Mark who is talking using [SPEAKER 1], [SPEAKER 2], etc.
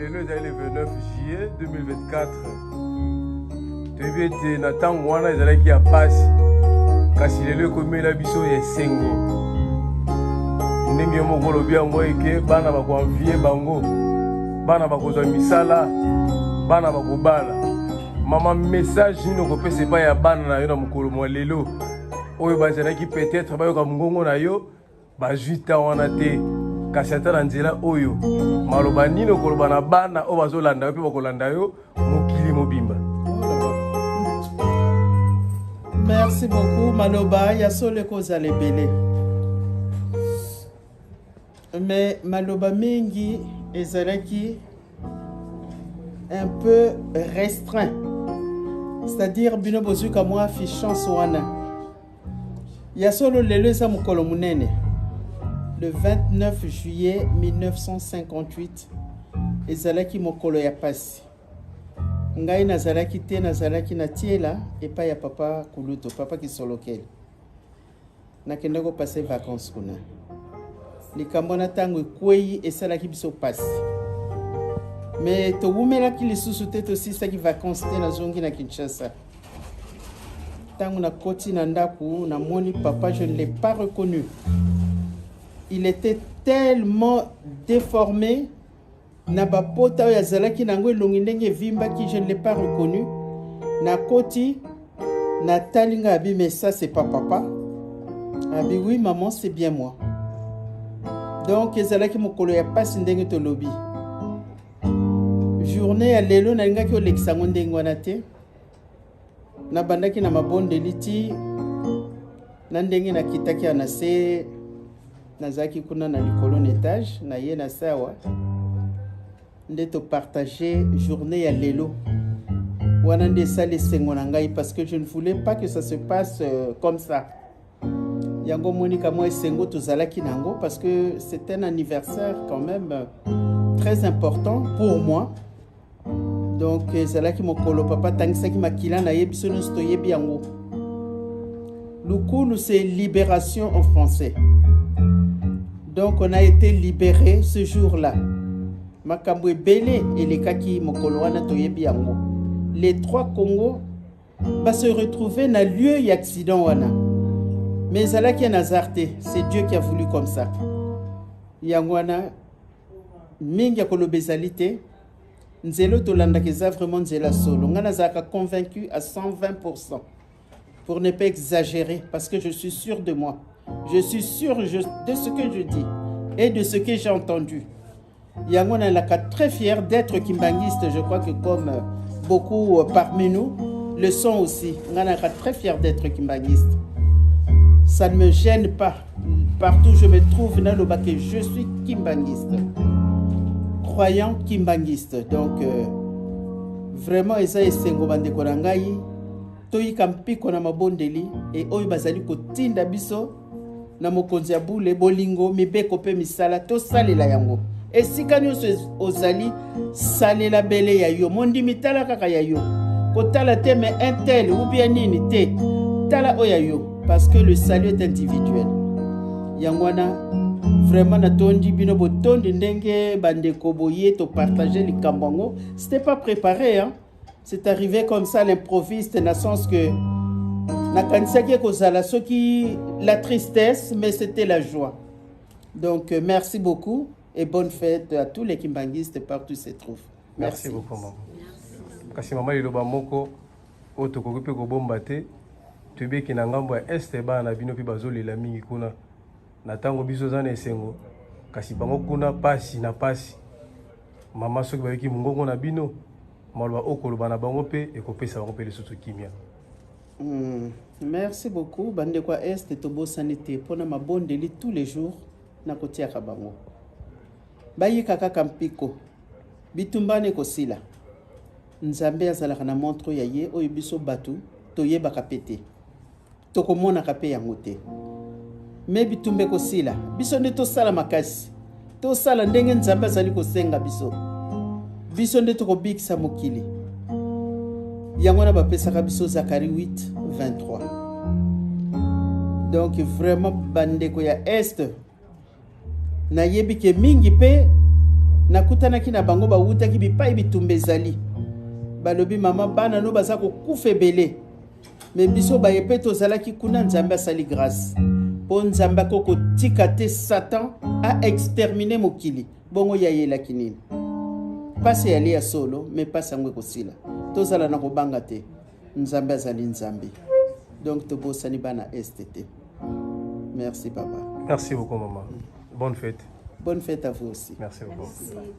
[SPEAKER 1] Lelo ezali le 29 juillet 2024. Toyebi ete na ntango wana ezalaki ya pasi, kasi lelo ekomela biso ya esengo. Ndenge yo moko olobi yango eke bana bakoanvie bango, bana bakozwa misala, bana bakobala. Mama, message nini okopesa epai ya bana na yo na mokolo mwa lelo oyo bazalaki peut-être bayoka mongongo na yo bazwi temps wana te, kasi ata na nzela oyo maloba nini okoloba na bana oyo bazolanda yo mpe bakolanda yo mokili mobimba?
[SPEAKER 2] Merci beaucoup. Maloba ya solo ekozala ebele, mais maloba mingi ezalaki un peu restreint, c'est-à-dire bino bozwika mwa chance wana ya solo. Lelo eza mokolo monene, le 29 juillet 1958 ezalaki mokolo ya pasi. Ngai nazalaki te, nazalaki na tiela epai ya papa Kuluto, papa Kisolokele. Nakende kopasser vacances kuna. Likambo wana ntango ekwei esalaki biso pasi, mais towumelaki lisusu te, tosilisaki vacances te, nazongi na Kinshasa. Ntango nakoti na ndako, namoni papa, je ne l'ai pas reconnu. Il était tellement déformé na bapota oyo azalaki nango, elongi ndenge evimbaki, je ne l'ai pas reconnu. Nakoti, natali ngai, abi: "Mais ça, c'est pas papa." Abi: "Oui maman, c'est bien moi." Donc ezalaki mokolo ya pasi. Ndenge tolobi, journée ya lelo nalingaki olekisa yango ndenge wana te. Nabandaki na mabondeli ti na ndenge nakitaki ya na se. Nazalaki kuna na likolo na étage na ye na se awa nde topartage journée ya lelo wana. Nde esali esengo na ngai parce que je ne voulais pas que ça se passe comme ça. Yango monika mwa esengo tozalaki nango parce que c'est un anniversaire quand même très important pour moi. Donc ezalaki mokolo papa atangisaki makila na ye. Biso nyonso toyebi yango. Lukulu, c'est libération en français. Donc on a été libéré ce jour-là. Makambo ebele elekaki mokolo wana, toyebi yango. Les trois Congo base retrouver na lieu ya accident wana, mais ezalaki un hasard te, c'est Dieu qui a voulu comme ça. Yango wana mingi ya koloba ezali te. Nzela oyo tolandaka eza vraiment nzela solo. Ngai nazalaka convaincu à 120, pour ne pas exagérer, parce que je suis sûr de moi, je suis sûr de ce que je dis et de ce que j'ai entendu. Yango nalaka très fier d'être kimbanguiste. Je crois que comme beaucoup parmi nous le sont aussi, ngai nalaka très fier d'être kimbanguiste. Ça ne me gêne pas. Partout où je me trouve, naloba que je suis kimbanguiste, croyant kimbanguiste. Donc vraiment eza esengo. Bandeko na ngai, toyika mpiko na mabondeli e oyo bazali kotinda biso na mokonzi ya bule. Bolingo, mibeko mpe misala, tosalela yango. Esika nyonso ozali, salela bele ya yo. Mondimi, tala kaka ya yo, kotala te mais un tel ou bien nini te, tala oyo ya yo, parce que le salut est individuel. Yango wana vraiment natondi bino botondi ndenge bandeko boye topartage likambo yango. C'était pas préparé, hein? C'est arrivé comme ça, l'improviste, na sens que nakanisaki ekozala soki la tristesse, mais c'était la joie. Donc merci beaucoup et bonne fête à tous les kimbanguistes partout où se trouvent.
[SPEAKER 1] Merci, merci beaucoup mama. Kasi mama, liloba moko oyo tokoki mpe kobomba te, toyebeki na ngambo ya Est bana na bino mpe bazolela mingi kuna. Na ntango biso oza na esengo, kasi bango kuna pasi na pasi. Mama, soki bayoki mongongo na bino, maloba oyo koloba na bango mpe ekopesa bango mpe lisusu kimia?
[SPEAKER 2] Merci beaucoup. Bandeko ya Est, tobosani te. Mpona mabondeli tous les jours nakotiaka bango. Bayika kaka mpiko, bitumba ekosila. Nzambe azalaka na montre ya ye oyo biso bato toyebaka mpe te, tokomonaka mpe yango te, mais bitumba ekosila. Biso nde tosala makasi, tosala ndenge Nzambe azali kosenga biso. Biso nde tokobikisa mokili. Yango wana bapesaka biso Zakari 8 23. Donc vraiment bandeko ya Est, nayebi ke mingi mpe na Nakutanaki na bango bawutaki bipai bitumba ezali. Balobi mama bana no baza kokufa ebele. Me biso baye mpe tozalaki kuna Nzambe asali grâce. Mpo Nzambe akoki kotika te Satan a exterminer mokili. Bongo ye ayelaki nini? Pasi eyali ya solo, me pasi yango ekosila. Tozala na kobanga te. Nzambe azali Nzambe. Donc tobosani bana Est te. Merci papa.
[SPEAKER 1] Merci beaucoup maman. Bonne fête.
[SPEAKER 2] Bonne fête à vous aussi.
[SPEAKER 1] Merci beaucoup.
[SPEAKER 3] Merci.